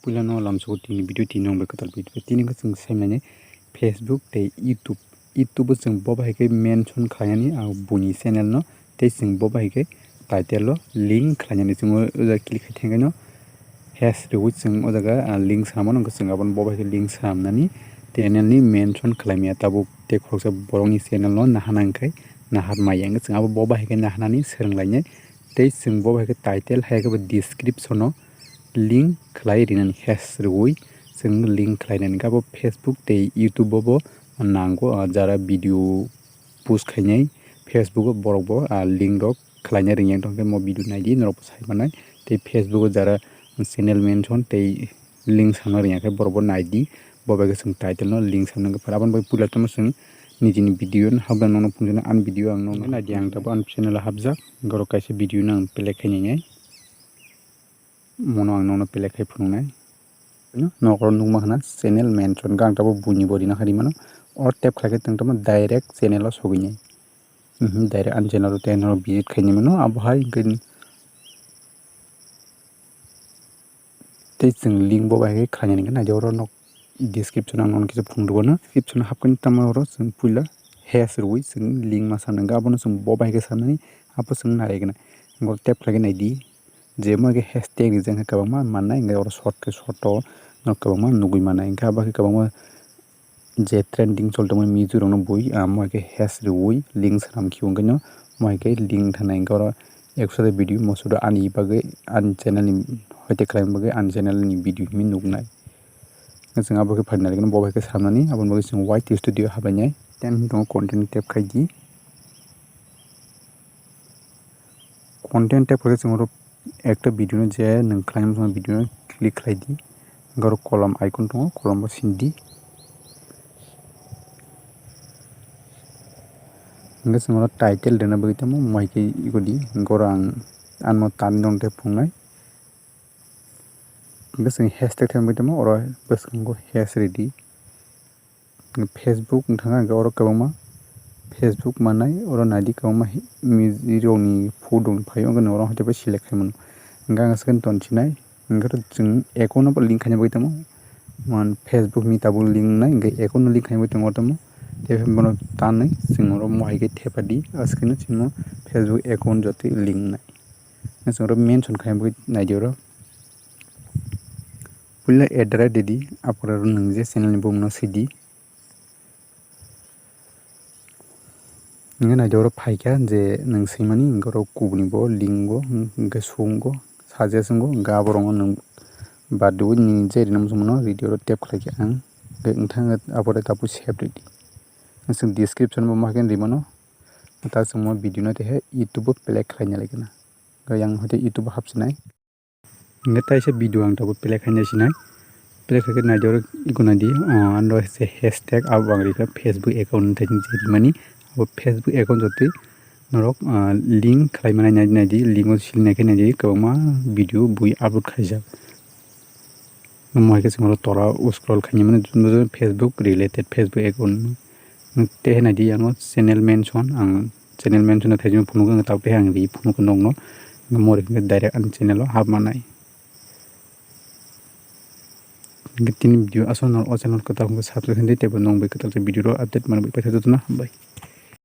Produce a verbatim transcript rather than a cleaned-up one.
Puila no lamsoko tini video tini nong bai kwtal video. Tini wngkha chwng sai manya Facebook tei YouTube. YouTube o chwng bo bahai khe mention khlainani ang buini channel no tei chwng bo bahai khe title o link khlainani chwng o jaga click khai thangkhe no hash rwui chwng o jaga, ah, link swnam mano, chwng abono bo bahai khe link swnamnani channel ni mention khlai maya tabuk tei khoroksa borokni channel no nahana wngkhai nahar maya wngkhe chwng abo bo bahai khe nahanani swrwng lainai tei chwng bo bahai khe title hai khe bo description o link khlai rinani hash rwui chwng link khlai nani khe abo Facebook tei YouTube o bo nango, ah, jara video post khainai Facebook o borok bo, ah, link rok khlaina ringya tongkhe mo video naidi norok bo sai manai tei Facebook o jara channel mention tei link samna ringya khe borok bo naidi bo bai khe chwng title no link samna wngkha aboni bai puila tamo chwng nijini video no habda nono phunukjana ani video ang nono naidi ang tabuk ani channel o habjak borok kaisa video no ang play khainai. Mono ang nono play khai phunuknai. Nokoro nukma khna channel mention khe ang tabuk buini bo rina kha rimano. O tap khlai khe tong tamo direct channel o sogwinai. Mhm, direct ani channel o tei norok visit khainai mano. Abo hai hwnkhe tei chwng link bo bai khe khlainani hwnkhe naidi oro nok description ang nono kisa phunukgo no. Description hapkhe tamo oro chwng puila hash rwui chwng link ma sanai hwnkhe abono chwng bo bai khe sanani abo chwng nai khe na. Tap khlai khe naidi. Je mo khe hashtag rijak khe kwbangma mannai, hwnkhe oro short khe short o no kwbangma nugui mannai, hwnkhe abo khe kwbangma je trending choli tongmani music rokno bui, ah, mo hai khe hash rwui link swnam khe hwnkhe no mo hai khe link thanai, hwnkhe oro ekso ta video mo sudo ani bagwi ani channel ni hoite khlaina bagwi ani channel ni video hinwi nuknai. Chwng abo khe phaina nai khe bo bai khe samnani aboni bagwi chwng Y T Studio habainai ten hwn tongo content tap khai di. Content tap khe chwng oro ekta video no je nwng khlaina muchungma video no click khlai di. Hwnkhe oro kolom icon tongo, kolom bo sindi. Hwnkhe chwng oro title rwna bagwi tamo mo hai khe iko di. Hwnkhe oro ang ano tamni dong tei phunuknai. Hwnkhe chwng hashtag thangwi tamo oro bwskango hash rwdi. Facebook wng thangkha hwnkhe oro kwbangma Facebook mannai oro naidi kwbangma hi-, mi-, rokni photo rok phaio hwnkhe oro hwnkhe select khai mano. Hwnkhe ang second ton sinai hwnkhe chwng account no link khaina bagwi tamo. Man Facebook ni tabuk link nai hwnkhe account no link khaina bagwi tongo tamo. Tei bono tanwi chwng oro mo hai khe thepadi aswk no chwngno Facebook account jotoi link nai. Chwng oro mention khaina bagwi naidi oro. Puila address rwdi, apore oro nwng je channel ni bumung no swidi. Hwnkhe naidi oro phaikha je nwng swimani, hwnkhe oro kubuni bo link o, hwnkhe song o, suggest o, hwnkhe aborok no nwng bad rwui nini je rwna muchungmano rwdi oro tap khlaikhe ang. Hwnkhe wngthang apore tabuk save rwdi. Chwng description bo ma khe rwmano, ta chwngma video no tei hai YouTube o play khlaina laikha na. Hwnkhe yang hoite YouTube o hapsinai. Hwnkhe taisa video ang tabuk play khaina sinai. Play khaikhe naidi oro iko naidi, o, ano se hashtag abo ang rikha Facebook account thani je rimani. Abo Facebook account jotoi norok, ah, link khlai mani naidi naidi, link o sili naikhe naidi kwbangma video bui upload khaijak. Omo hai khe chwng oro tora scroll khaina mano, Facebook related Facebook account. Tei hai naidi ang o channel mention, ang channel mention no thaijak phunukgo, ang tabuk tei ang ri phunukgo nokno. Mo ri hwnkhe direct ani channel o hap manai. Hwnkhe tini video aswk no o channel kwtal hwnkhe subscribe khaidi, teibo nwng bai kwtal khe video rok update manwi paithak jotono hambai.